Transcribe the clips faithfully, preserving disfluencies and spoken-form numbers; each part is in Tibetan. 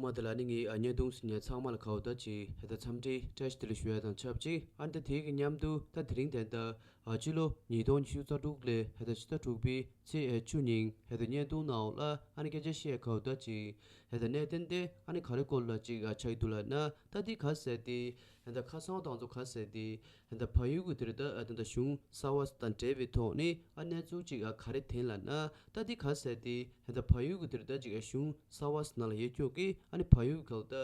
མ་དེ་ལ་ནི་ངའི་ཨ་བརྙན་ཐུང་གཟིགས་མཁན་ཚང་མ་ལ་ཁ་བོ་ད་ཅིག་ཧེ་ད་འཚམས་འདྲི་བཀྲ་ཤིས་བདེ་ལེགས་ཞུ་ཡ་དང་ཆབས་ཅིག་ཨ་ནི་ད་དེའི་གི་མཉམ་དུ་ད་དེ་རིང་དེ་ད་ཨ་སྤྱི་ལོ་ཉིས་སྟོང་ཉི་ཤུ་རྩ་དྲུག་ལས་ཧེ་ད་ཕྱི་ཟླ་དྲུག་པའི་ཚེས་ཨ་བཅུ་ཉིན་ཧེ་ད་བརྙན་ཐུང་ནང་ལ་ཨ་ནི་སྐད་ཆ་བཤད་ཁ་བོ་ད་ཅིག་ཧེ་ད་གནད་དོན་དེ་ཨ་ནི་ག་རེ་སྐོར་ལ་ཅིག་ཨ་ཆགས་ཀྱི་འདུག་ལབ་ན། ད་འདི་ག་ཟེར་ཏེ་ཧེ་ད་ཁ་སང་དང་ཚོ་ག་ཟེར་ཏེ་ད་ཕ་ཡུལ་གྱི་དེར་ད་ད་གཞུང་གསར་བ་དང་འབྲེལ་བའི་ཐོག་ནས་ཨ་གནས་ཚུལ་ཅིག་ཨ་ག་རེ་ཐོན་ལབ་ན། ད་འདི་ག་ཟེར་ཏེ་ད་ཕ་ཡུལ་གྱི་དེར་ད་ཅིག་ཨ་གཞུང་གསར་བ་ནང་ལ་ཡོད་ཀྱོག་གི་ཨ་ནི་ཕ་ཡུལ་གྱི་ད་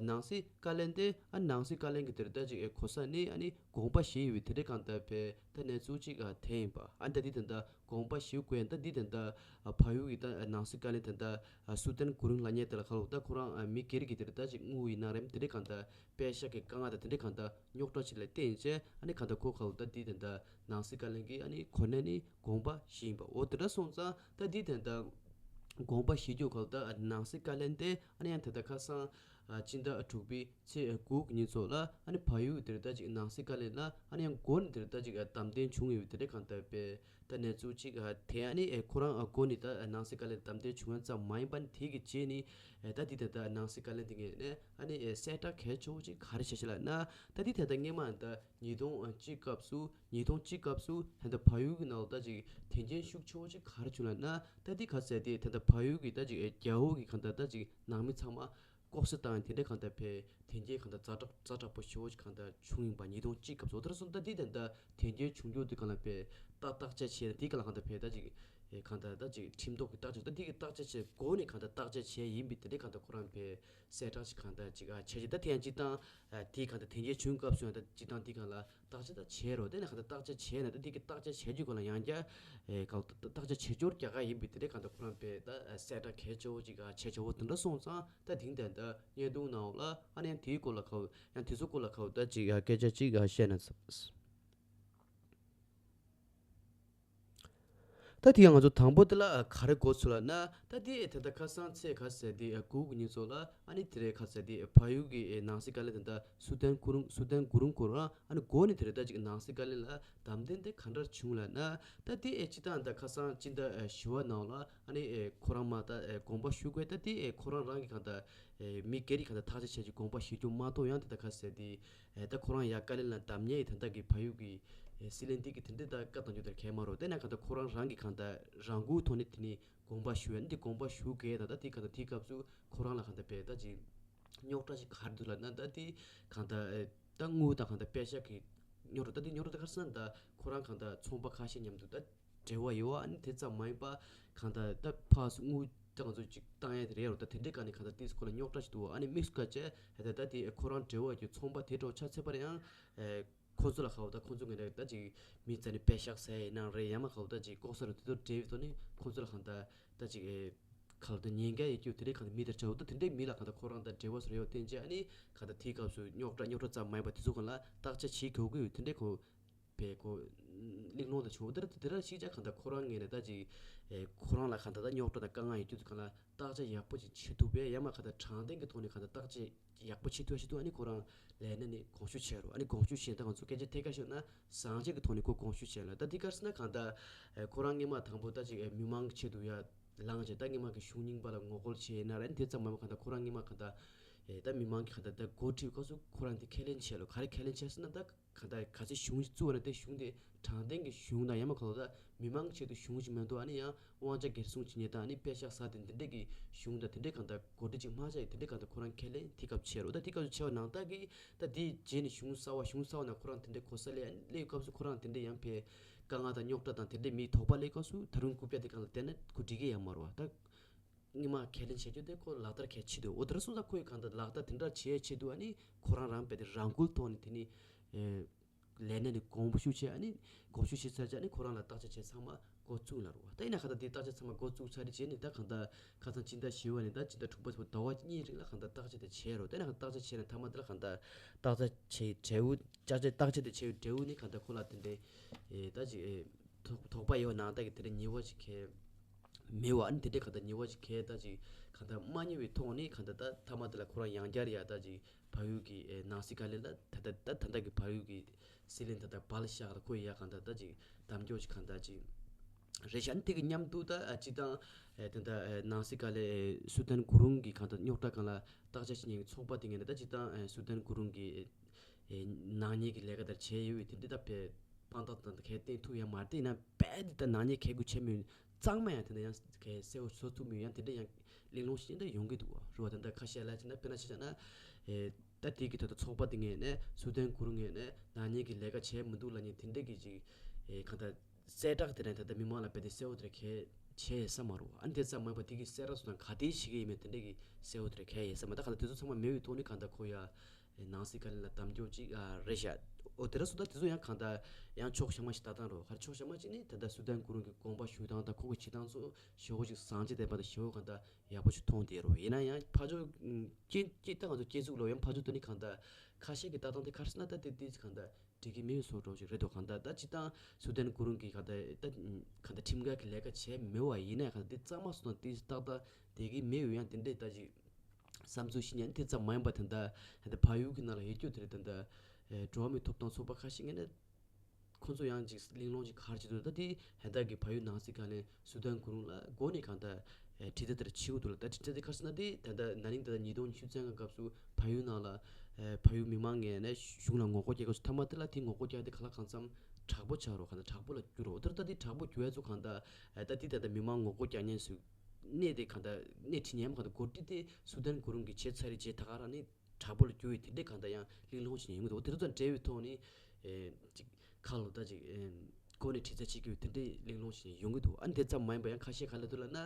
ནང་སྲིད་བཀའ་བློན་དེ་ཨ་ནང་སྲིད་བཀའ་བློན་གྱི་དེར་ད་ཅིག་ཨ་གོ་ས་ནས་ཨ་ནི་དགོངས་པ་ཞུས་ཡོད་པའི་དེ་འདྲའི་གང་ལྟར་བས་ད་གནས་ཚུལ་ཅིག་ཨ་ཐོན་ཡིན་པ། ཨ་ནི་ད་འདི་ད་ད་དགོངས་པ་ཞུ་དགོས་ཡང་ད་འདི་ད་ད་ཕ་ཡུལ་གྱི་ད་ནང་སྲིད་བཀའ་བློན་ད་ད་སུ་ཏན་གུ་རུང་ལབ་མཁན་དེ་ལ་ཁ་ལོ་ད་ཁོ་རང་མི་སྒེར་གྱི་དེར་ད་ཅིག་དངུལ་ཡིན་ན་རེད་དེ་འདྲའི་གང་ལྟར། པེ་ཤག་གི་དཀའ་ངལ་དང་དེ་འདྲའི་གང་ལྟར་རྙོག་དྲ་ཞིག་ལ་བརྟེན་བྱས་ཨ་ནི་གང་ལྟར་ཁོ་ག་ལ་ད་འདི་དེ་འདྲ་ནང་སྲིད་བཀའ་བློན་གྱི་ཨ་ནི་གོ་གནས་ནི་དགོངས་པ་ཞུས་ཡིན་པ། འོ་དེ་འདྲ་སོང་ཙང་ད་འདི་དེ་འདྲ་དགོངས་པ་ཞུས་རྒྱུ་ག་ལ་ད་ནང་སྲིད་བཀའ་བློན་དེ་ཨ་ནི་ཡང་ད་ལྟ་ཁ་སང་ཨ་སྤྱི་ཟླ་དྲུག་པའི་ཚེས་དགུ་གི་ཉིན་ཚོ་ལ་ཨ་ནི་ཕ་ཡུལ་དེར་ད་ཅིག་ནང་སྲིད་བཀའ་བློན་ལ་ཨ་ནི་ཡང་འགོ་ནས་དེར་ད་ཅིག་བདམས་ཐོན་བྱུང་ཡོད་པའི་དེ་འདྲའི་གང་ལྟར་པས། ད་གནས་ཚུལ་གཅིག་ཨ་དེ་ཨ་ནི་ཨེ་ཁོ་རང་ཨ་འགོ་ནས་ད་ནང་སྲིད་བཀའ་བློན་བདམས་ཐོན་བྱུང་ཡ་ཙམ་མ་ཡིན་པ་ནི་དེ་གི་རྗེས་ནི་ཨེ་ད་འདི་ད་ད་ནང་སྲིད་བཀའ་བློན་དེ་ངས་ནས་ཨ་ནི་ཨེ་གསལ་བསྒྲགས་གལ་ཆེ་བོ་ཅིག་ག་རེ་བྱས་ཤག་ལབ་ན། ད་འདི་ད་ད་སྔོན་མ་ད་ཉིས་སྟོང་གཅིག་སྐབས་སུ་ཉིས་སྟོང་གཅིག་སྐབས་སུ་ད་ད་ཕ་ཡུལ་གི་ནང་ལ་ད་ཅིག་དོན་རྐྱེན་ཤུགས་ཆེ་བོ་ཅིག་ག་རེ་བྱུང་ལབ་ན། ད་འདི་ག་ཟེར་དེ་ད་ད་ཕ་ཡུལ་གི་ད་ཅིག་ཨེ་རྒྱལ་པོ་གི་གང་ད་ད་ཅིག་ནང་མི་ཚང་མ་ལྐོག་ཟ་བཏང་ཡ་དེ་འདྲ་གང་ལྟར་བས་དོན་རྐྱེན་གང་ལྟར་ཛ་དྲག་ཛ་དྲག་པོ་ཞེ་བོ་ཞིག་གང་ལྟར་བྱུང་ཡིན་པ། ཉིས་སྟོང་གཅིག་སྐབས་སུ་དེར་སོང་ད་འདི་དེ་འདྲ་དོན་རྐྱེན་བྱུང་རྒྱུ་དེ་གང་ལ་བས་ཏག་ཏག་ཅག་བྱས་ན་དེ་གང་ལ་གང་ལྟར་བས་ད་ཅིག་ཨེ་གང་ལྟར་ད་ཅིག་ཁྲིམས་ཐོག་གི་བརྟག་དཔྱད་ད་འདི་གི་བརྟག་དཔྱད་བྱས་འགོ་ནས་གང་ལྟར་བརྟག་དཔྱད་བྱས་ཡིན་པའི་དེ་འདྲ་གང་ལྟར་ཁོ་རང་བས་གསལ་བསྒྲགས་ཤིག་གང་ལྟར་ཅིག་ཨ་བྱས་ཅིག་ད་དེ་ཡང་སྤྱི་བཏང་ཨ་དེ་གང་ལྟར་དོན་རྐྱེན་བྱུང་སྐབས་སུ་ཡང་ད་སྤྱི་བཏང་དེ་གང་ལ། བརྟག་དཔྱད་ད་བྱས་རོགས་དེ་ནས་གང་ལྟར་བརྟག་དཔྱད་བྱས་ན་ད་དེ་གི་བརྟག་དཔྱད་བྱས་རྒྱུ་ག་ལ་ཡང་བསྐྱར་ཨེ་ག་ལ་བརྟག་དཔྱད་བྱེད་སྦྱོར་རྒྱག་ག་ཡིན་པའི་དེ་འདྲའི་གང་ལྟར་ཁོ་རང་པས་ད་གསལ་བསྒྲགས་གལ་ཆེ་བོ་ཅིག་ག་བྱས་ཆེ་བོ་དེ་འདྲ་སོང་ཙང་ད་དེང་དེ་འདྲ་བརྙན་ཐུང་ནང་ལ་ཨ་ནི་ཡང་དེའི་སྐོར་ལ་ག་ཡང་དེ་ཚོ་སྐོར་ལ་ག་ད་ཅིག་ཡ་སྐད་ཆ་ཅིག་ཡ་བཤད་ན་ཚ། ད་དེ་ཡང་ང་ཚོ་དང་པོ་དེ་ལ་ག་རེ་གོ་ཚུལ་ལ་ན། ད་དེ་ད་ལྟ་ཁ་སང་ཚེས་ག་ཟེར་དེ་དགུ་གི་ཉིན་ཚོ་ལ་ཨ་ནི་དེ་རེད་ག་ཟེར་དེ་ཕ་ཡུལ་གྱི་ནང་སྲིད་བཀའ་བློན་ད་ལྟ་སུ་ཏན་གུ་རུང་སུ་ཏན་གུ་རུང་ཁོ་རང་ཨ་ནི་འགོ་ནས་དེ་རེད་ད་ཅིག་ནང་སྲིད་བཀའ་བློན་ལ་བདམས་ཐོན་དེ་ག་འདྲ་བྱུང་ལབ་ན། ད་དེ་ཨེ་སྤྱི་བཏང་ད་ཁ་སང་སྤྱི་ཟླ་བཞི་པ་ནང་ལ་ཨ་ནི་ཨེ་ཁོ་རང་མ་ད་ཨེ་དགོངས་པ་ཞུ་དགོས་ད་དེ་ཨེ་ཁོ་རང་རང་གི་གང་ད་ཨེ་མི་སྒེར་གྱི་གང་ད་ཐག་གཅོད་བྱས་ཀྱི་དགོངས་པ་ཞུ་རྒྱུ་མ་གཏོགས་ཡང་དེ་ད་ག་ཟེར་དེ་ཨེ་ད་ཁོ་རང་ཡ་བཀའ་བློན་ལ་བདམས་ཉེ་ཡི་ད་ད་གི་ཕ་ཡུལ་གྱི་ཨེ་སྲིད་བློན་དེ་གི་དེ་འདྲ་ད་བཀའ་བཏང་རྒྱུ་དེར་གལ་མ་རོ། དེ་ན་གང་ད་ཁོ་རང་རང་གི་གང་ད་རང་འགུལ་ཐོག་ནས་དེ་ནི་དགོངས་པ་ཞུ་ཡ་འདི་དགོངས་པ་ཞུ་གལ་ད་ད་དེ་གང་ད་དེའི་སྐབས་སུ་ཁོ་རང་ལ་གང་ད་བས་ད་ཅིག་རྙོག་དྲ་ཞིག་ག་རེ་འདུག་ལབ་ན། ད་དེ་གང་ད་ཨེ་ད་དངུལ་དང་གང་ད་པེ་ཤག་གི་རྙོག་དྲ་ད་དེ་རྙོག་དྲ་ད་ག་རེ་ཟེར་ན་ད་ཁོ་རང་གང་ད་ཚོང་པ་ཁ་ཤས་མཉམ་དུ་ད་འབྲེལ་བ་ཡོད་བ། ཨ་ནི་དེ་ཙམ་མ་ཡིན་པ་གང་ད་ད་ཕར་ཚུར་དངུལ་ད་ང་ཚོ་ཅིག་བཏང་ཡ་དེ་རེད་རོ། ད་དེ་འདྲའི་སྒང་ནས་གང་ད་དེ་ཚོ་ཁོ་ལ་རྙོག་དྲ་ཞིག་འདུག་ཨ་ནི་དམིགས་སུ་བཀར་བྱས་ད་ད་དེ་ཁོ་རང་འབྲེལ་བ་ཡོད་ཚོང་པ་དེ་འདྲ་ཆ་ཚད་པར་ཡང་ཨེ་ཁོ་ཚོ་ལ་ག་བ་ད་ཁོ་ཚོ་ངས་ད་ཅིག་མི་རྩ་ནས་པེ་ཤག་ཟ་ཡ་ཡིན་ན་རེད། ཡང་མ་ག་བ་ད་ཅིག་ལྐོག་ཟ་རུ་དེ་ཚོ་འབྲེལ་བའི་ཐོག་ནས་ཁོ་ཚོ་ལ་གང་ད་ད་ཅིག་ཨེ་ག་ལ་ད་ཉེན་ཁ་ཡོད་རྒྱུ་དེ་འདྲའི་གང་ད་མི་དེ་འདྲ་བྱ་བ་ད་དེ་འདྲའི་མི་ལ་གང་ད་ཁོ་རང་ད་འབྲེལ་བ་སུ་རེད་བ་བསྟན་བྱས་ཨ་ནི་གང་ད་དེའི་སྐབས་སུ་རྙོག་དྲ་རྙོག་དྲ་ཙམ་མ་ཡིན་པ་དེ་ཚོ་གང་ལ་བརྟག་དཔྱད་བྱེད་དགོས་ཀྱི་ཡོད་དེ་འདྲའི་ཁོ། པའི་གོ་གླེང་སློང་དང་བྱུང་བ་དེ་དེ་ར་ཤིག་ཅག་གང་ལྟར་ཁོ་རང་ངོས་ནས་ད་ཅིག་ཨེ་ཁོ་རང་ལ་གང་ལྟར་ད་རྙོག་དྲ་དང་དཀའ་ངལ་ཡོད་རྒྱུ་དེ་གང་ལ་བརྟག་དཔྱད་ཡག་པོ་ཅིག་བྱེད་ཐུབ་པས། ཡང་མ་གང་ལྟར་དྲང་བདེན་གྱི་ཐོག་ནས་གང་ལྟར་བརྟག་དཔྱད་ཡག་པོ་བྱེད་ཐུབ་ཡ་ཞིག་འདུག་ཨ་ནི་ཁོ་རང་ལས་ན་ནི་དགོངས་ཞུ་བྱས་རོགས། ཨ་ནི་དགོངས་ཞུ་བྱས་ད་ང་ཚོ་སྐད་ཆ་ཐད་ཀར་ཤོད་ན་བཟང་བྱེད་ཀྱི་ཐོག་ནས་ཁོ་དགོངས་ཞུ་བྱས་ལ་ད་འདི་ག་རེ་ཟེར་ན་གང་ལྟར་ཨེ་ཁོ་རང་སྔོན་མ་དང་པོ་ད་ཅིག་ཨེ་མི་མང་གི་ཆེད་དུ་ཡ་ལངས་བྱས་ད་སྔོན་མ་གི་གཞུང་རྙིང་པ་ལ་ངོ་རྒོལ་བྱས་ཡིན་ན་ར་ཨ་ནི་དེ་ཙམ་མ་མ་གང་ལྟར་ཁོ་རང་སྔོན་མ་གང་ལྟར་ཨེ་ད་མི་མང་གི་གང་ལྟར་ད་འགོ་ཁྲིད་སྐབས་སུ་ཁོ་རང་དེ་ཁས་ལེན་བྱས་ལོ། ག་རེ་ཁས་ལེན་བྱས་ཟེར་ན་ད། གང་ལྟར་ག་ཚོད་གཞུང་ཞིག་བཙུགས་པ་ན་དེ་གཞུང་དེ་དྲང་བདེན་གྱི་གཞུང་དང་ཡང་མ་གང་ལྟར་མི་མང་གི་ཆེད་དུ་གཞུང་ཞིག་མ་གཏོགས་ཨ་ནི་ཡང་དབང་ཆ་སྒེར་སྲུང་བྱེད་མཁན་དང་ཨ་ནི་པེ་ཤག་ཟ་དེ་འདི་འདྲས་ཀྱི་གཞུང་དང་དེ་འདྲས་གང་ལྟར་འགོ་ཁྲིད་ཅིག་མ་བྱས་དེ་འདྲས་གང་ལྟར་ཁོ་རང་ཁས་ལེན་དེ་སྐབས་བྱས་རོགས། ད་དེ་སྐབས་སུ་བྱས་པ་ནང་ལྟར་གྱི་ད་དེའི་རྗེས་ནས་གཞུང་གསར་བ་གཞུང་གསར་བ་ནང་ཁོ་རང་དེ་འདྲས་གོ་ས་སླེབས་ཨ་ནི་སླེབས་སྐབས་སུ་ཁོ་རང་དེ་འདྲས་ཡང་ཕེ་དཀའ་ངལ་དང་རྙོག་དྲ་དང་དེ་འདྲས་མིའི་དོགས་པ་སླེབས་སྐབས་སུ་ད་རུང་རྐུབ་བཀྱག་དེ་གང་ལ་བསྡད་ན་ཁོ་འགྲིག་གི་ཡོད་མ་རེད་བ། ད། སྔོན་མ་ཁས་ལེན་བྱེད་རྒྱུ་དེ་ཁོ་ལག་བསྟར་གལ་ཆེ་འདུག་འོ་དེ་འདྲ་སོང་ཙང་ཁོས་གང་ལྟར་ལག་བསྟར་དེ་འདྲ་བྱེད་ཆེད་དུ་ཨ་ནི་ཁོ་རང་རང་དཔེ་དེ་རང་འགུལ་ཐོག་ནས་དེ་ནི་ཨེ་ལས་གནས་ནས་དགོངས་པ་ཞུ་བྱས་ཨ་ནི་དགོངས་ཞུ་བྱས་ཚར་རྗེས་ཨ་ནི་ཁོ་རང་ལ་བརྟག་དཔྱད་བྱས་ཚང་མ་འགོ་བཙུགས་ལ་རུ་བ། ད་ཡིན་ན་གང་ལྟར་དེ་བརྟག་དཔྱད་ཚང་མ་འགོ་བཙུགས་ཚར་རྗེས་ནས་ད་གང་ལྟར་ཁ་སང་སྤྱི་ཟླ་བཞི་པ་ནས་ད་སྤྱི་ཟླ་དྲུག་པ་ཚོ་ཟླ་བ་གཉིས་རིང་ལ་གང་ལྟར་བརྟག་དཔྱད་དེ་བྱས་རུ། ད་ཡིན་ན་གང་ལྟར་བརྟག་དཔྱད་བྱས་ནས་མཐའ་མ་དེ་ལ་གང་ལྟར་བརྟག་དཔྱད་བྱས་འབྲས་བུ་བརྟག་དཔྱད་བརྟག་དཔྱད་དེ་བྱས་པའི་འབྲས་བུ་ནི་གང་ལྟར་ཁོ་ལ་དེ་འདྲའི་ཨེ་ད་ཅིག་ཨེ། དོགས་དོགས་པ་ཡོད་ནའང་ད་གི་དེ་འདྲ་ཉེས་པ་ཅིག་གས་མེད་བ། ཨ་ནི་དེ་འདྲའི་གང་ལྟར་ཉེས་པ་ཅིག་གས་ད་ཅིག་གང་ལྟར་མ་རྙེད་པའི་ཐོག་ནས་གང་ལྟར་ད་མཐའ་མ་དེ་ལ་ཁོ་རང་ཡང་བསྐྱར་ཡ་ད་ཅིག་བལ་ཡུལ་གྱི་ཨེ་ནང་སྲིད་བཀའ་བློན་ལ་ད་ད་ད་ད་ལྟ་གི་བལ་ཡུལ་གྱི་སྲིད་བློན་ད་ལྟ་བལ་ཤག་ལ་ཁོ་ཡ་གང་ལྟར་ད་ཅིག་གདམ་སྐྱོར་ཅིག་གང་ལྟར་ཅིག་ རེད་ཤག་དེ་གི་མཉམ་དུ་ད་ཨ་སྤྱིར་བཏང་ཨེ་དེ་འདྲ་ཨེ་ནང་སྲིད་ཀ་ལས་ཨེ་སུ་དན་གུ་རུང་གི་གང་ལྟར་རྙོག་དྲ་སྒང་ལ་བརྟག་དཔྱད་བྱེད་མཁན་གྱི་ཚོགས་པ་དེ་ངས་ནས་ད་སྤྱིར་བཏང་ཨེ་སུ་དན་གུ་རུང་གི་ཨེ་ནག་ཉེས་ཀྱི་ལས་ཀ་དེ་བྱས་ཡོད་པའི་དེ་འདྲ་ད་དཔེ་དཔང་རྟགས་དང་གལ་བསྟན་ཐུབ་ཡ་མ་རེད། དེ་ཡིན་ན་རྦད་དེ་ད་ནག་ཉེས་གལ་དགོས་ཆེ་མོད་གཙང་མ་ཡང་དེ་འདྲ་ཡང་གལ་གསལ་བོ་བཟོ་ཐུབ་མོད་ཡང་དེ་འདྲ་ཡང་གླེང་སློང་ཞིག་འདྲ་ཡོང་གི་འདུག་བ། རེད་བ། དེ་འདྲ་ཁ་ཤས་ལ་བྱས་ན་དཔེར་ན་ཆ་བཞག་ན་ཨེ་ད་དེ་གི་ད་ལྟ་ཚོགས་པ་དེ་ངས་ནས་སུ་དན་གུ་རུང་ངས་ནས་ནག་ཉེས་ཀྱི་ལས་ཀ་བྱས་མི་འདུག་ལབ་མཁན་དེ་འདྲ་གི་ཅིག་ཨེ་གང་ལྟར་གསལ་བསྒྲགས་དེ་རིང་ད་ལྟ་མི་མང་ལ་རྦད་དེ་གསལ་བོ་དེ་འདྲ་གལ་ཆེ་ཡོད་ས་མ་རེད། ཨ་ནི་དེ་ཙམ་མ་ཡིན་པ་དེ་གི་གསལ་བསྒྲགས་སུ་དང་ག་དེ་བྱེད་ཀྱི་ཡིན་མིན་དེ་འདྲ་གི་གསལ་བོ་དེ་འདྲ་གལ་ཡོད་ས་མ་རེད། ད་གང་ལྟར་དེ་ཚོ་ཚང་མ་མེད་པའི་ཐོག་ནས་གང་ལྟར་ཁོ་ཡ་ནང་སྲིད་ཀ་ལས་ལ་དམ་བཅའ་ཅིག་ཨ་རེད་ཤག་འོ་དེ་འདྲ་སོང་ད་དེ་ཚོ་ཡང་གང་ལྟར་ཡང་ཕྱོགས་གཞན་མ་ཞིག་ལྟ་སྟངས་རེད། ག་རེ་ཕྱོགས་གཞན་མ་ཅིག་ནི་ད་ལྟ་སུ་དན་གུ་རུང་གི་དགོངས་པ་ཞུ་སྟངས་དང་ཁོ་གི་བྱེད་སྟངས་ཚོ་ཞེ་པོ་ཅིག་བཟང་ཆ་ལྡན་པ་དང་ཞེ་པོ་གང་ལྟར་ཡག་པོ་ཞིག་མཐོང་བསྡད་རེད། ཡིན་ན་ཡང་ཕར་ཕྱོགས་ཀྱི་ཀྱི་ད་ང་ཚོ་སྐྱེ་གཟུགས་ལོ་ཡང་ཕར་ཕྱོགས་དེ་ནི་གང་ལྟར་ཁ་ཤས་ཀྱི་ལྟ་སྟངས་དེ་ག་རེ་ཟེར་ན་ད་དེ་དེ་གང་ལྟར་འགྲིག་གི་མེད་བཟོ་འདྲ་ཞིག་རེད་འདུག་གང་ལྟར་ད་སྤྱིར་བཏང་སུ་དན་གུ་རུང་གི་གང་ལྟར་ད་གང་ལྟར་ཁྲིམས་འགལ་གྱི་ལས་ཀ་བྱས་མེད་པ་ཡིན་ན་གང་ལྟར་དེ་གཙང་མ་སོང་ཙང་དེ་ཏག་ཏག་བསྡད་ཀྱི་མེད་ཡོད། ཡང་དེ་འདྲའི་ད་ཅིག་བསམ་ཚུལ་ཞིག་ཉན་དེ་ཙམ་མ་ཡིན་པ་ད་ལྟ་ད་ལྟ་བལ་ཡུལ་གྱི་ནང་ལ་ཡོད་རྒྱུ་དེ་རེད། ད་ལྟ་ཨེ་འགྲོ་བ་མིའི་ཐོབ་ཐང་ཚོགས་པ་ཁ་ཤས་ངོས་ནས་ཁོང་ཚོ་ཡང་ཅིག་གླེང་སློང་ཅིག་ག་རེ་བྱེད་འདུག་ད་དེ་ཧན་ད་གི་བལ་ཡུལ་ནང་སྲིད་ཁང་ནས་སུ་དན་གུ་རུང་ལ་མགོ་ནས་གང་ལྟར་ཨེ་དྲི་རྩད་དེར་བྱེད་དགོས་འདུག་ལ། ད་དྲི་རྩད་དེ་ག་རེ་ཟེར་ན་དེ་ད་ལྟ་ན་ནིང་ད་ལྟ་ཉིས་སྟོང་ཉི་ཤུ་རྩ་ལྔ་སྐབས་སུ་བལ་ཡུལ་ནང་ལ་ཨེ་བལ་ཡུལ་མི་མང་ངོས་ནས་གཞུང་ལ་ངོ་རྒོལ་རྒྱག་སྐབས་སུ་མཐའ་མ་དེ་ལ་དེ་ངོ་རྒོལ་རྒྱག་དེ་ག་ལ་གང་འཚམ་དྲག་པོ་ཆགས་རོགས་གང་ལྟར་དྲག་པོ་ལ་འགྱུར་རོགས། དེར་ད་དེ་དྲག་པོ་འགྱུར་ཡ་ཚོ་གང་ལྟར་ཨེ་ད་དེ་ད་ལྟ་མི་མང་ངོ་རྒོལ་རྒྱག་མཁན་ཚོས་གནས་དེ་གང་ལྟར་གནས་ཁྲི་ཉན་མ་གང་ལྟར་འགོ་ཁྲིད་དེ་སུ་དན་གུ་རུང་གི་བྱས་ཚར་རེད། བྱས་ད་ག་རང་ནི་དྲག་པོ་ལ་གྱུར་ཡོད་དེ་འདྲས་གང་ལྟར་ཡང་གླེང་སློང་ཞིག་ཡོང་གི་འདུག་དེ་ཚོ་དང་འབྲེལ་བའི་ཐོག་ནས་ཨེ་ཅིག་ཁ་ལོ་ད་ཅིག་ཨེ་གོ་ནས་དྲི་རྩད་བྱེད་ཀྱི་ཡོད་དེ་འདྲས་གླེང་སློང་ཞིག་ཡོང་གི་འདུག་ཨ་ནི་དེ་ཙམ་མ་ཡིན་པ་ཡང་ཁ་ཤས་ག་ལ་འདུག་ལབ་ན་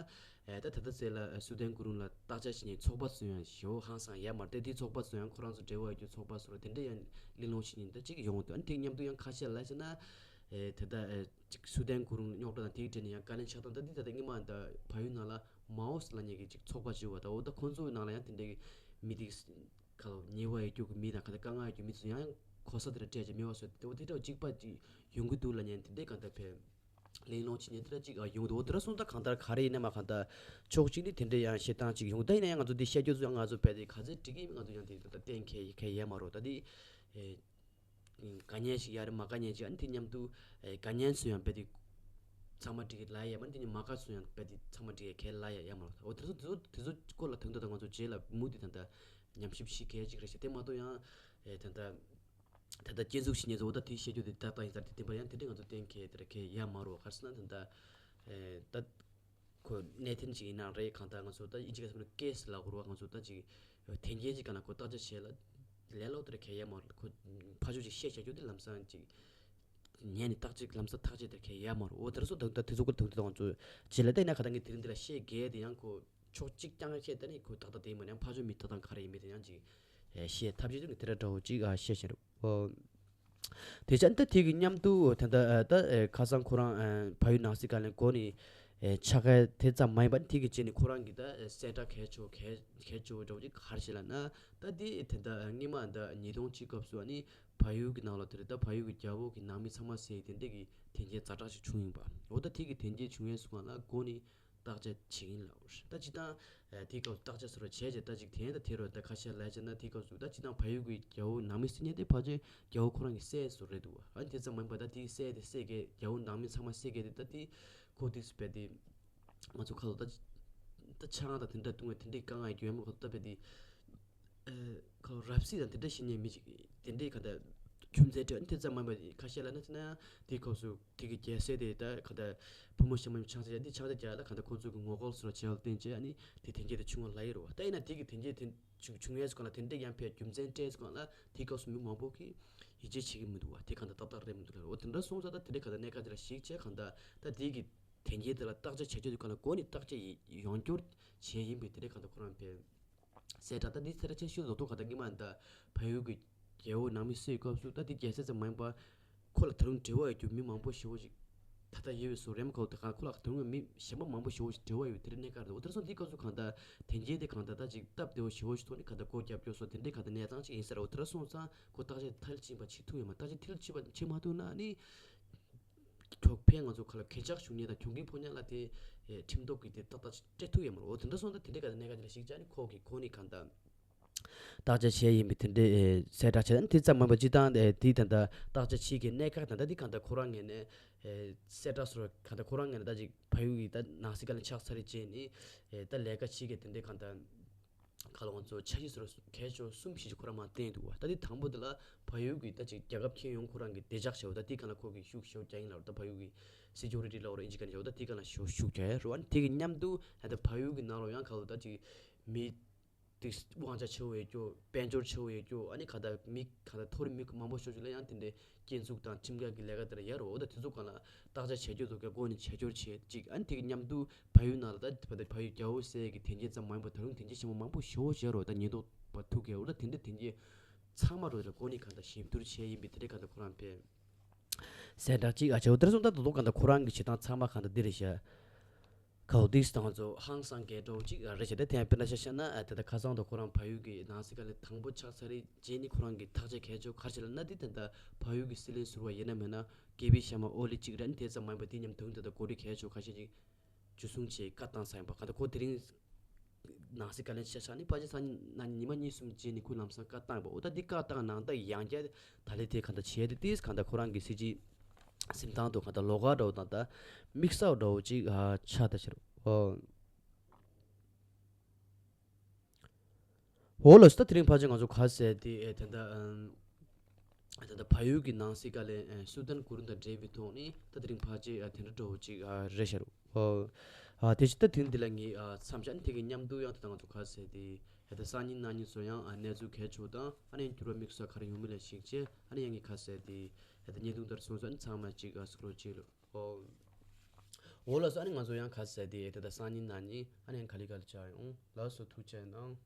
ཨེ་ད་ད་ལྟ་ཚེ་ལ་སུ་དན་གུ་རུང་ལ་བརྟག་དཔྱད་བྱེད་མཁན་ཚོགས་པ་ཚོ་ཡང་ཞེ་པོ་ཧང་སང་ཡ་མ་རེད་དེ། དེ་ཚོགས་པ་ཚོ་ཡང་ཁོ་རང་ཚོ་འབྲེལ་བ་ཡོད་རྒྱུ་ཚོགས་པ་ཚོ་ལ་དེ་འདྲས་ཡང་གླེང་སློང་ཞིག་ཡིན་ད་ཅིག་ཡོང་གི་འདུག་ཨ་ནི་དེ་མཉམ་དུ་ཡང་ཁ་ཤས་ལ་ཟེར་ན་ཨེ་ད་ལྟ་ཨེ། ཅིག་སུ་དན་གུ་རུང་རྙོག་དྲ་དང་དེའི་གྲས་ནས་ཡང་དཀའ་ལས་ཆགས་སྟངས་ད་འདི་ད་ལྟ་སྔོན་མ་ད་བལ་ཡུལ་ནང་ལ་མའོ་སི་ལབ་མཁན་གྱི་ཅིག་ཚོགས་པ་ཅིག་ཡོད་པ་ད། འོ་ད་ཁོང་ཚོའི་ནང་ལ་ཡང་དེ་འདྲའི་མི་དེ་ཁ་ལོ་ཉེས་པ་ཡོད་རྒྱུ་གི་མི་དང་ག་ད་དཀའ་ངལ་ཡོད་རྒྱུ་མི་ཚོ་ཡང་གོ་ས་དེ་འདྲ་སྤྲད་ཅིག་མེད་པ་བཟོས་ཏེ། འོ་དེ་འདྲ་གཅིག་པ་ཅིག་ཡོང་གི་འདུག་ལབ་མཁན་དེ་འདྲའི་གང་ལྟར་ཕེབས་གླེང་སློང་བྱེད་མཁན་དེ་འདྲ་ཅིག་ཡོང་གི་འདུག་འོ་དེ་འདྲ་སོང་ད་གང་ལྟར་ག་རེ་ཡིན་ན་མ་གང་ལྟར་ཕྱོགས་གཅིག་ནས་དེ་འདྲའི་ཡང་བཤད་སྟངས་ཅིག་ཡོང་གི་ད་ཡིན་ན་ཡང་ང་ཚོ་འདི་བཤད་རྒྱུ་ཚོ་ཡང་ང་ཚོ་རྦད་དེ་ག་ཚོད་འགྲིག་གི་ཡིན་ང་ཚོ་ཡང་དེ་ད་གཏན་འཁེལ་ཡ་མ་རེད། ད་འདི་ཨེ། དགའ་ཉན་ཞིག་ཡ་རེད་མ་དགའ་ཉན་ཞིག་ཨ་ནི་དེ་མཉམ་དུ་ཨེ་དགའ་ཉན་ཚོ་ཡང་རྦད་དེ་ཚང་མ་འགྲིག་གི་ལ་ཡ་མ་ནི་དེ་ནི་མ་དགའ་ཚོ་ཡང་རྦད་དེ་ཚང་མ་འགྲིག་གི་གལ་ལ་ཡ་ཡ་མ་རེད། འོ་དེ་ཚོ་དེ་ཚོ་དེ་ཚོ་སྐོར་ལ་དོན་དུ་ད་ང་ཚོ་རྗེས་ལ་མུ་མཐུད་ད་ལྟ་ཉམས་ཞིབ་ཞིག་གལ་ཅིག་རེད་ཤག་དེ་མ་གཏོགས་ཡང་ཨེ་ད་ལྟ་ད་ལྟ་སྐྱེ་འཛུགས་ཞིག་ཉེ་ཚོ་འོ་ད་དེ་བཤད་རྒྱུ་དེ་ཏག་ཏག་ཡིན་ས་རེད། དེ་བར་ཡང་དེ་འདྲ་ང་ཚོ་གཏན་འཁེལ་དེ་ར་གལ་ཡ་མ་རེད། ག་རེ་ཟེར་ན་ད་ལྟ་ཨེ་ད། ཁོ་གནད་དོན་ཅིག་ཡིན་ན་རེད། གང་ལྟར་ང་ཚོ་ད་ཨིན་ཇི་སྐད་ཟེར་ན་ཀེ་སི་ལབ་དགོས་རེད་བ། ང་ཚོ་ད་ཅིག་དོན་རྐྱེན་ཅིག་སྒང་ལ་ཁོ་བརྟག་དཔྱད་བྱས་ལ་ལས་སླ་པོ་དེ་འདྲ་གང་ཡང་ཡོད་མ་རེད། ཁོ་ཕར་ཕྱོགས་ཅིག་བཤད་བྱ་རྒྱུ་དེ་ལམ་སང་ཅིག་ཉན་ནས་བརྟག་དཔྱད་ལམ་སང་བརྟག་དཔྱད་དེ་འདྲ་གང་ཡང་ཡོད་མ་རེད། འོ་དེ་འདྲ་སོང་ད་ད་དེ་ཚོ་སྐོར་དོན་དུ་ད་ང་ཚོ་རྗེས་ལ་ད་ཡིན་ན་གང་ལྟར་ངས་དེ་རིང་འདི་ལ་བཤད་གལ་དེ་ཡང་ཁོ་ཕྱོགས་གཅིག་རྐྱང་བཤད་ད་ནི་ཁོ་ཏག་ཏག་དེ་ཡིན་མ་ནས་ཡང་ཕར་ཕྱོགས་མི་ལྟ་སྟངས་ག་རེ་ཡིན་མིན་དེ་ཡང་ཅིག་བཤད་ཐབས་ཤེས་ཅིག་ནི་དེ་འདྲ་འདྲ་བོ་ཅིག་བཤད་བཞིན་རེད། འོ། དེ་ཆ་ད་དེ་གི་མཉམ་དུ་ད་ད་ད་ཁ་སང་ཁོ་རང་བལ་ཡུལ་ནང་སྲིད་ཀ་ལས་འགོ་ནས་ཆགས་ཀ་དེ་ཙམ་མ་ཡིན་པ་དེ་གི་རྗེས་ནས་ཁོ་རང་གི་ད་གསལ་བསྒྲགས་གལ་ཆེ་བོ་གལ་གལ་ཆེ་བོ་འདྲ་བོ་ཅིག་ག་རེ་བྱས་ལབ་ན། ད་དེ་དེ་ད་སྔོན་མ་ད་ཉིས་སྟོང་གཅིག་སྐབས་སུ་ཨ་ནི་བལ་ཡུལ་གི་ནང་ལ་དེ་རེད། ད་བལ་ཡུལ་གི་རྒྱལ་པོ་གི་ནང་མི་ཚང་མ་བསད་དེ་འདྲ་གི་དོན་རྐྱེན་ཛ་དྲག་ཅིག་བྱུང་ཡིན་པ། འོ་ད་དེ་གི་དོན་རྐྱེན་བྱུང་ཡས་སུ་གང་ལ་འགོ་ནས་བརྟག་དཔྱད་བྱེད་ཀྱིན་ལབ་རེད། ད་སྤྱིར་བཏང་ཨ་དེའི་སྐབས་སུ་བརྟག་དཔྱད་སོ་ར་བྱས་རྗེས་ད་ཅིག་དེ་ད་དེ་རུ་ད་ཁ་ཤས་ལབ་བྱས་ན་དེའི་སྐབས་སུ་ད་སྤྱིར་བཏང་བལ་ཡུལ་གྱི་རྒྱལ་པོ་ནང་མི་སྲིད་ཉན་དེ་ཕལ་ཆེར་རྒྱལ་པོ་ཁོ་རང་གིས་བསད་སོ་རེད་འདུག་ཨ་ནི་དེ་ཙམ་མ་ཡིན་པ་ད་དེ་བསད་དེ་བསད་མཁན་རྒྱལ་པོ་ནང་མི་ཚང་མ་བསད་མཁན་དེ་ད་དེ་ཁོ་དེ་སུ་བས་དེ་ང་ཚོ་ཁ་ལོ་ད་ད་ཆང་དང་དེ་འདྲ་བཏུང་བའི་དེ་འདྲའི་དཀའ་ངལ་ཡོད་མ་ཁོ་ད་བས་དེ། ཁོ་རབ་གསལ་དང་དེ་འདྲ་ཤེས་མཁན་མི་ཅིག་དེ་འདྲའི་ག་ད་རྒྱུ་མཚན་སྤྲད་ནས་དེ་ཙམ་མ་ཡིན་པ་ཁ་ཤས་ལ་ན་ཟེར་ན་དེའི་སྐབས་སུ་དེ་གི་རྒྱལ་སྲས་དེ་ད་ག་ད་བུ་མོ་ཞྭ་མོ་ཆང་ས་རྒྱག་དེ་ཆང་ས་རྒྱག་ལ་ག་ད་ཁོ་ཚོ་གི་ངོ་རྒོལ་སོགས་བྱས་པ་བརྟེན་བྱས་ཨ་ནི་དེ་དོན་རྐྱེན་དེ་བྱུང་བ་ལ་ཡིན་རོ། ད་ཡིན་ན་དེ་གི་དོན་རྐྱེན་དེ་བྱུང་བྱུང་ཡས་སུ་གང་ལ་དེ་འདྲ་ཡང་ཕེ་རྒྱུ་མཚན་སྤྲད་སུ་གང་ལ་དེའི་སྐབས་སུ་མི་མང་པོ་གིས་ཡིད་ཆེས་བྱེད་ཀྱི་མི་འདུག་བ། དེ་ག་ད་ཏག་ཏག་རེད་མི་འདུག་ལ་རོ། དེ་འདྲ་སོང་ཙང་ད་དེ་འདྲ་ག་ད་གནད་འགག་དེ་ལ་གཞིགས་བྱས་ག་ད་ད་དེ་གི་དོན་རྐྱེན་དེ་ལ་བརྟག་དཔྱད་བྱ་རྒྱུ་དེ་ག་ལ་འགོ་ནས་བརྟག་དཔྱད་ཡོངས་བསྒྱུར་བྱས་ཡིན་པའི་དེ་འདྲ་ག་ད་ཁོ་རང་ཕེ། གསལ་བསྒྲགས་ད་འདི་གསལ་བསྒྲགས་ཆེ་ཤོས་རྡོག་རྡོག་ག་ད་སྔོན་མ་ད་བལ་ཡུལ་གྱི་རྒྱལ་པོ་ནང་མི་སུའི་སྐབས་སུ་ད་འདི་རྒྱལ་སྲས་ཙམ་མ་ཡིན་པ་ཁོ་ལ་ད་རུང་འབྲེལ་བ་ཡོད་རྒྱུ་མི་མང་པོ་ཞེ་པོ་ཞིག་ད་ལྟ་ཡོད་པའི་བཟོ་རེམ་ཁོ་ད་ག་ཁོ་ལ་ད་རུང་མི་གཞན་པ་མང་པོ་ཞེ་པོ་ཞིག་འབྲེལ་བ་ཡོད་དེ་རེ་གནས་ཀ་རེད། འོ་དེར་སོང་འདི་སྐབས་སུ་གང་ལྟར་དོན་རྐྱེན་དེ་གང་ལྟར་ད་ཅིག་སྟབས་བདེ་བོ་ཞེ་པོ་ཞིག་ཐོག་ནས་གང་ལྟར་སྒོ་རྒྱབ་སྐྱོར་སོགས་དེ་འདྲའི་གང་ལྟར་གནས་སྟངས་ཅིག་ཡིན་ས་རེད། འོ་དེར་སོང་ཙང་ཁོ་བརྟག་དཔྱད་མཐར་ཕྱིན་པ་བྱེད་ཐུབ་ཡོད་མ་རེད། བརྟག་དཔྱད་མཐར་ཕྱིན་པ་བྱེད་མ་ཐུབ་ན་ནི། གྱོད་ཕན་ང་ཚོ་ག་ལ་གན་ཆག་ཞུ་མཁན་དང་གྱོད་གྱོད་ཕོག་མཁན་ལ་དེ་ཁྲིམས་ཐོག་གི་དེ་ཏག་ཏག་སྤྲད་ཐུབ་ཡོད་མ་རེད། འོ་དེ་འདྲ་སོང་ཙང་དེ་འདྲའི་ག་ལ་གནད་འགག་ཅིག་ལ་གཞིགས་བྱས་ནས་ཁོ་གི་གོ་ནས་གང་ལྟར་ བརྟག་དཔྱད་བྱས་ཡིན་པའི་དེ་འདྲའི་ཨེ་གསལ་བསྒྲགས་བྱས། དེ་ཙམ་མིན་པ་སྤྱིར་བཏང་ཨེ་དེའི་ད་ལྟ་བརྟག་དཔྱད་བྱེད་ཀྱི་གནད་འགག་ད་ལྟ་འདི་གང་ལྟར་ཁོ་རང་ངོས་ནས་ཨེ་གསལ་བསྒྲགས་སོགས་གང་ལྟར་ཁོ་རང་ངོས་ནས་ད་ཅིག་ཕ་ཡུལ་གྱི་ད་ནང་སྲིད་བཀའ་བློན་ཆགས་ཚར་རེད་བྱས་ནས་ཨེ་ད་ལས་ཀ་བྱེད་ཀྱི་དེ་འདྲའི་གང་ལྟར་ག་ལ་ང་ཚོ་འཆར་གཞི་སོགས་གལ་ཆེ་བ་གསུམ་བཞི་ཅིག་ཁོ་རང་མར་བཏོན་འདུག་བ། ད་འདི་དང་པོ་དེ་ལ་ཕ་ཡུལ་གྱི་ད་ཅིག་རྒྱལ་ཁབ་ཁྱོན་ཡོངས་ཁོ་རང་གི་བདེ་འཇགས་བྱ་བ་ད་འདི་གང་ལ་ཁོ་གི་ཤུགས་ཞེ་པོ་རྒྱག་ཡིན་ལབ། ད་ཕ་ཡུལ་གྱི་སི་ཀུ་རི་ཊི་ལབ་རེད་ཨིན་ཇི་སྐད་ནས་བྱ་བ་ད་འདི་གང་ལ་ཤུགས་ཤུགས་རྒྱག་ཡ་རེད་བ། ཨ་ནི་དེ་གི་མཉམ་དུ་ཨ་ད་ཕ་ཡུལ་གྱི་ནང་ལོགས་ཡང་ག་ལ་ད་ཅིག་མི་དེ་དབང་ཆ་ཆེ་བོ་ཡོད་རྒྱུ། དཔལ་འབྱོར་ཆེ་བོ་ཡོད་རྒྱུ། ཨ་ནི་ག་ད་མི་ག་ད་མཐོ་རིམ་མི་མང་པོ་ཤོར་རྒྱུ་ལ་ཡང་དེ་འདྲའི་སྐྱོན་འཛུགས་དང་ཁྲིམས་འགལ་གྱི་ལས་ཀ་དེ་ལ་ཡ་རོ། འོ་ད་དེ་ཚོ་གང་ལ་བརྟག་དཔྱད་བྱེད་རྒྱུ་ཚོ་ག་སྒོ་ནས་བྱེད་སྐྱོར་བྱེད་ཅིག་ཨ་ནི་དེ་གི་མཉམ་དུ་ཕ་ཡུལ་ནང་ལ་ད་ད་ཕ་ཡུལ་རྒྱ་བོད་ཟེར་གྱི་དོན་རྐྱེན་ཙམ་མ་ཡིན་པར་ད་རུང་དོན་རྐྱེན་ཆེན་པོ་མང་པོ་ཞེ་པོ་ཅིག་ཡ་རོ། ད་ཉེན་རྟོག་པ་ཐུག་གི་འོ་ད་དེ་འདྲའི་དོན་རྐྱེན་ཚང་མ་རོ་ད་སྒོ་ནས་གང་ལ་ཞིབ་བསྡུར་བྱས་ཡིན་པའི་དེ་འདྲའི་གང་ལ་ཁོ་རང་ཕེབས། གསལ་བསྒྲགས་གཅིག་ཨ་ཆེ་བོ་དེར་སོང་ད་དོ་གང་ལྟར་ཁོ་རང་གི་བྱེད་སྟངས་ཚང་མ་གང་ལྟར་འདི་རེད་ཤག་ཁའོ་ཏིག་དང་ཚོ་ཧང་སང་གེ་འགྲོ་གཅིག་རེད་ཤག་དེ་ཡང་དཔེར་ན་ཆ་བཞག་ན་ཨ་དེ་ད་ཁ་སང་དུ་ཁོ་རང་ཕ་ཡུལ་གྱི་ནང་སྲིད་བཀའ་བློན་དང་པོ་ཆགས་ཚར་རེད་རྗེས་ནི་ཁོ་རང་གི་ཐག་གཅོད་གལ་ཆེ་བ་ག་རེ་བྱས་ལབ་ན། དེ་ད་ལྟ་ཕ་ཡུལ་གྱི་སྲིད་བློན་ཟུར་པ་ཡིན་ན་མིན་ན་ཀེ་པི་ཤར་མ་ཨོ་ལི་གཅིག་རེད། ཨ་ནི་དེ་ཙམ་མ་ཡིན་པ་དེ་མཉམ་དུ་ད་ལྟ་འགོ་ཁྲིད་གལ་ཆེ་བ་ཁ་ཤས་ཅིག་འཇུ་བཟུང་བྱས་བཀའ་བཏང་ས་ཡིན་པ། གང་ལྟར་ཁོ་དེ་རིང་ནང་སྲིད་བཀའ་བློན་ཆ་བཞག་ནི་ཕལ་ཆེར་སང་ཉིན་ཉི་མ་གཉིས་གསུམ་རྗེས་ནི་ཁོས་ལམ་སང་བཀའ་བཏང་བ། འོ་ད་འདི་བཀའ་བཏང་ནང་ད་ཡང་བསྐྱར་ད་ལས་དེ་གང་ལྟར་བྱས་ཏེ་ཏིས་གང་ལྟར་ཁོ་རང་གི་སྲིད་སྤྱི་སེམས་ཐང་དུ་གང་ལྟར་ལོགས་ཀ་འདྲ་བོ་དང་ད་དམིགས་བསལ་འདྲ་བོ་ཅིག་ཨ་ཆགས་ད་ཕྱིར། འོ་ལགས་སོ། ད་དེ་རིང་ཕལ་ཆེར་ང་ཚོ་ག་ཟེར་དེ་ཨེ་དེ་འདྲ་ཨམ། ད་ལྟ་ཕ་ཡུལ་གྱི་ནང་སྲིད་བཀའ་བློན་ཨ་སུ་དན་གུ་རུ་དང་འབྲེལ་བའི་ཐོག་ནས་ད་དེ་རིང་ཕལ་ཆེར་ཨ་དེ་འདྲ་འདྲ་བོ་ཅིག་ཨ་རེད་ཤག་རོ། ཨ་དེ་བཞིན་ད་དེ་འདི་ལ་ངས་ཨ་མཚམས་བཞག་ནས་དེ་གི་མཉམ་དུ་ཡང་ད་ལྟ་ང་ཚོ་ག་ཟེར་དེ་ཨ་ད་སང་ཉིན་གནངས་ཉིན་སོགས་ཡང་ཨ་གནས་ཚུལ་གལ་ཆེ་བོ་དང་ཨ་ནི་ཡང་འགྱུར་བ་དམིགས་བསལ་ག་རེ་ཡོང་མིན་ལ་གཞིགས་བྱས་ཨ་ནི་ཡང་ངས་ག་ཟེར་དེ་ཨ་ད་བརྙན་ཐུང་ལྟར་སོང་ཙང་ཨ་ནི་ཚང་མ་ཅིག་ཨ་གཟིགས་རོགས་བྱེད་ལོ། ཨོ། འོ་ལགས་སོ། ཨ་ནི་ང་ཚོ་ཡང་ག་ཟེར་དེ་ཨ་ད་ལྟ་སང་ཉིན་གནངས་ཉིན་ཨ་ནི་ཡང་ག་ལེ་ག་ལེ་བཅར་ཡོང་། ལགས་སོ། ཐུགས་རྗེ་གནང་།